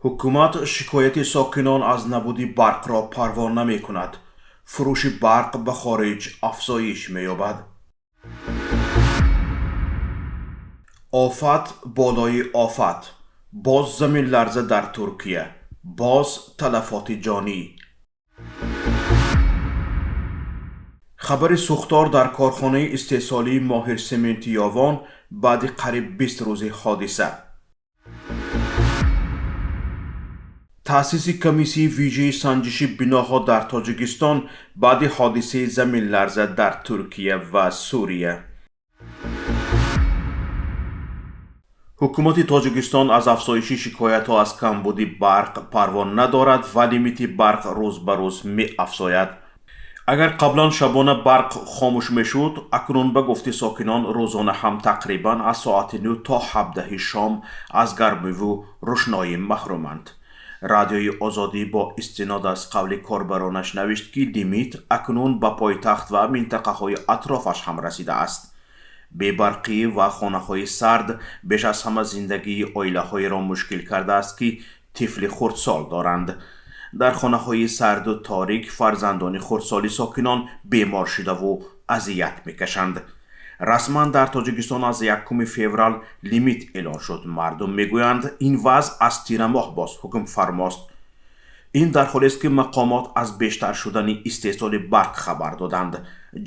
Ҳукумат шикояти сокинон аз набуди барқро парво намекунад. Фурӯши барқ ба хориҷ афзоиш меёбад. Офат болои офат. Боз заминларза дар Туркия, боз талафоти ҷонӣ. Хабари сӯхтор дар корхонаи истеҳсолии Моҳирсементи Ёвон баъди қариб 20 рӯзи ҳодиса. Таъсиси комиссияи вижаи санҷиши биноҳо дар Тоҷикистон баъди ҳодисаи заминларза дар Туркия ва Сурия. Ҳукумати Тоҷикистон аз афзоиши шикоятҳо аз камбуди барқ парво надорад ва лимити барқ рӯз ба рӯз меафзояд. Агар қаблан шабона барқ хомӯш мешуд, акнун ба гуфти сокинон рӯзона ҳам тақрибан аз соати 9 то 17 шом аз гармиву рӯшноӣ маҳруманд. Радиои Озодӣ бо истинод аз қавли корбаронаш навишт, ки лимит акнун ба пойтахт ва минтақаҳои атрофаш ҳам расидааст. Бебарқӣ ва хонаҳои сард беш аз ҳама зиндагии оилаҳоеро мушкил кардааст, ки тифли хурдсол доранд. Дар хонаҳои сарду торик фарзандони хурдсоли сокинон бемор шудаву азият мекашанд. Расман дар Тоҷикистон аз 1 феврал лимит эълон шуд. Мардум мегӯянд, ин вазъ аз тирамоҳ боз ҳукмфармост. Ин дар ҳолест, ки мақомот аз бештар шудани истеҳсоли барқ хабар доданд.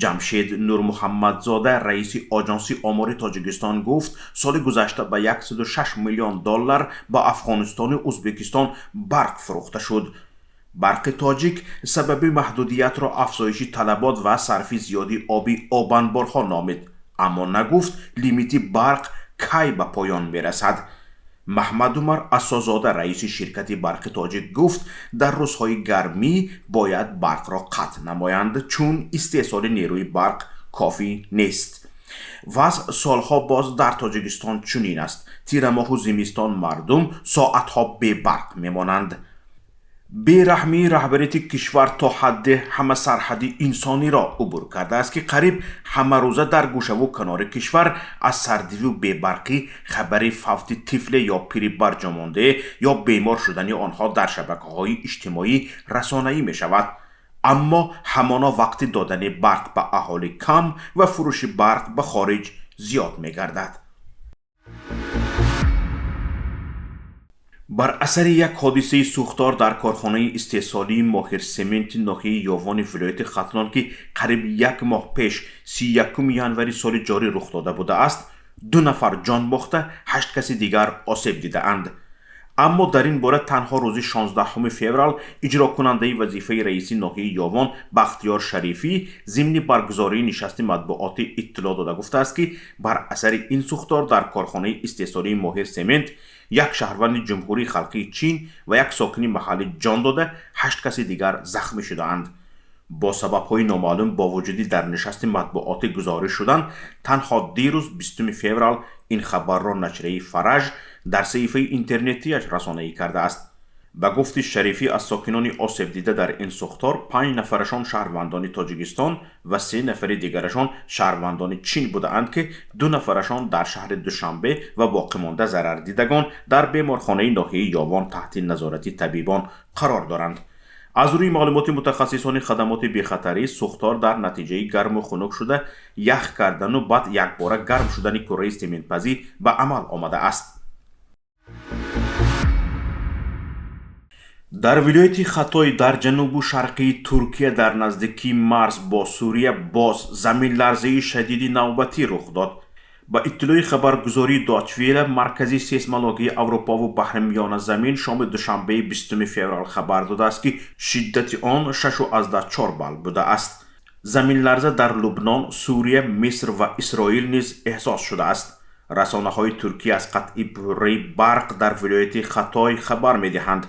Ҷамшед Нурмуҳаммадзода, раиси Оҷонси омори Тоҷикистон, гуфт, соли гузашта ба 106 миллион доллар ба Афғонистону Ӯзбекистон барқ фурӯхта шуд. Барқи Тоҷик сабаби маҳдудиятро афзоиши талабот ва сарфи зиёди оби обанборҳо номид, аммо нагуфт, лимити барқ кай ба поён мерасад. Маҳмадумар Асозода, раиси ширкати Барқи Тоҷик, гуфт, дар рӯзҳои гармӣ бояд барқро қатъ намоянд, чун истеҳсоли нерӯи барқ кофӣ нест. Вазъ солҳо боз дар Тоҷикистон чунин аст. Тирамоҳу зимистон мардум соатҳо бебарқ мемонанд. Бераҳмии раҳбарияти кишвар то ҳадде ҳама сарҳади инсониро убур кардааст, ки қариб ҳамарӯза дар гӯшаву канори кишвар аз сардиву бебарқӣ хабари фавти тифле ё пири барҷомондае ё бемор шудани онҳо дар шабакаҳои иҷтимоӣ расонаӣ мешавад. Аммо ҳамоно вақти додани барқ ба аҳолӣ кам ва фурӯши барқ ба хориҷ зиёд мегардад. Бар асари як ҳодисаи сӯхтор дар корхонаи истеҳсолии Моҳирсементи ноҳияи Ёвони вилояти Хатлон, ки қариб як моҳ пеш, 31 январи соли ҷорӣ рух дода будааст, ду нафар ҷон бохта, ҳашт каси дигар осеб дидаанд. Аммо дар ин бора танҳо рӯзи 16 феврал иҷрокунандаи вазифаи раиси ноҳияи Ёвон Бахтиёр Шарифӣ зимни баргузории нишасти матбуотӣ иттилоъ дода гуфтааст, ки бар асари ин сӯхтор дар корхонаи истеҳсолии Моҳирсемент як шаҳрванди Ҷумҳурии Халқии Чин ва як сокини маҳаллӣ ҷон дода, ҳашт каси дигар захмӣ шудаанд. Бо сабабҳои номаълум, бо вуҷуди дар нишасти матбуотӣ гузориш шудан, танҳо дирӯз, 20 феврал, ин хабарро нашрияи Фараҷ дар саҳифаи интернетиаш расонаӣ кардааст. Ба гуфти Шарифӣ, аз сокинони осебдида дар ин сӯхтор панҷ нафарашон шаҳрвандони Тоҷикистон ва се нафари дигарашон шаҳрвандони Чин будаанд, ки ду нафарашон дар шаҳри Душанбе ва боқимонда зарардидагон дар беморхонаи ноҳияи Ёвон таҳти назорати табибон қарор доранд. Аз рӯи маълумоти мутахассисони хадамоти бехатарӣ, сӯхтор дар натиҷаи гарму хунук шуда, ях кардану баъд якбора гарм шудани курраи сементпазӣ ба амал омадааст. Дар вилояти Хатой дар ҷанубу шарқии Туркия, дар наздикии марз бо Сурия, боз заминларзаи шадиди навбатӣ рух дод. Ба иттилои хабаргузории Дочвела, Маркази сейсмологияи Аврупову Баҳри Миёназамин шоми душанбеи 20 феврал хабар додааст, ки шиддати он 6,4 балл будааст. Заминларза дар Лубнон, Сурия, Миср ва Исроил низ эҳсос шудааст. Расонаҳои Туркия аз қатъи пурраи барқ дар вилояти Хатой хабар медиҳанд.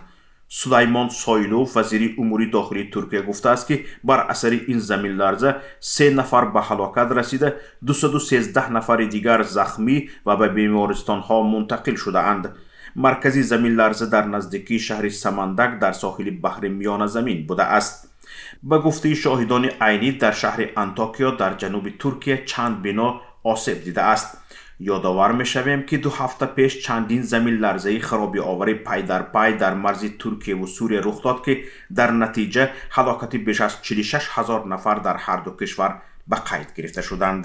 Сулаймон Сойлу, вазири умури дохилии Туркия, гуфтааст, ки бар асари ин заминларза се нафар ба ҳалокат расида, 213 нафари дигар захмӣ ва ба бемористонҳо мунтақил шудаанд. Маркази заминларза дар наздикии шаҳри Самандак дар соҳили Баҳри Миёназамин будааст. Ба гуфтаи шоҳидони айнӣ, дар шаҳри Антокиё дар ҷануби Туркия чанд бино осеб дидааст. Ёдовар мешавем, ки 2 ҳафта пеш чандин заминларзаи харобиовари пай дар пай дар марзи Туркияву Сурия рух дод, ки дар натиҷа ҳалокати беш аз 46 ҳазор нафар дар ҳарду кишвар ба қайд гирифта шуданд.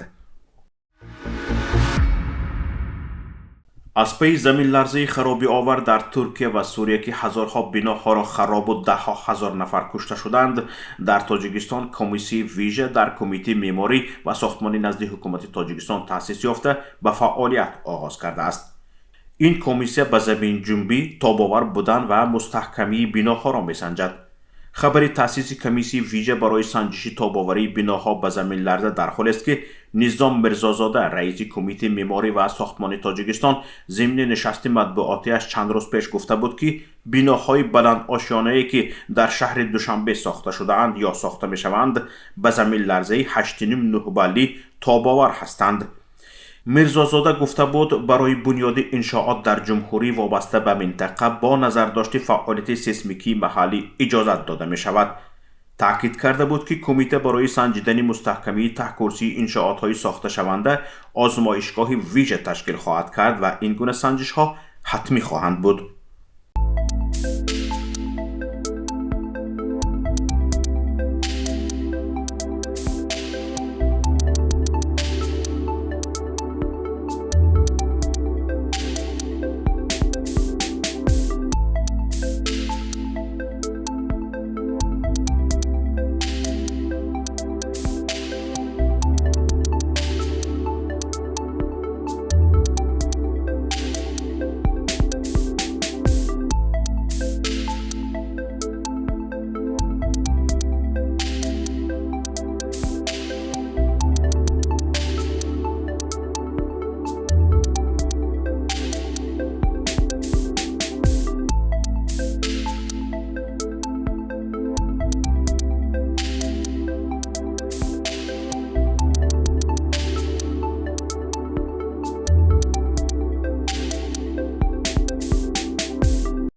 Аз пайи заминларзаи харобиовар дар Туркия ва Сурия, ки ҳазорҳо биноҳоро харобу даҳҳо ҳазор нафар кушта шуданд, дар Тоҷикистон комиссияи вижа дар Кумитаи меъморӣ ва сохтмонӣ назди Ҳукумати Тоҷикистон таъсис ёфта, ба фаъолият оғоз кардааст. Ин комиссия ба заминҷунбӣ тобовар будан ва мустаҳкамии биноҳоро месанҷад. Хабари таъсиси комиссияи вижа барои санҷиши тобоварии биноҳо ба заминларза дар ҳолест, ки Низом Мирзозода, раиси Кумитаи меъморӣ ва сохтмони Тоҷикистон, зимни нишасти матбуотиаш чанд рӯз пеш гуфта буд, ки биноҳои баландошёнае, ки дар шаҳри Душанбе сохта шудаанд ё сохта мешаванд, ба заминларзаи 8,5-9 баллӣ тобовар ҳастанд. Мирзозода гуфта буд, барои бунёди иншоот дар ҷумҳурӣ вобаста ба минтақа бо назардошти фаъолияти сейсмикии маҳаллӣ иҷозат дода мешавад. Таъкид карда буд, ки кумита барои санҷидани мустаҳкамии таҳкурсии иншоотҳои сохташаванда озмоишгоҳи вижа ташкил хоҳад кард ва ин гуна санҷишҳо ҳатмӣ хоҳанд буд.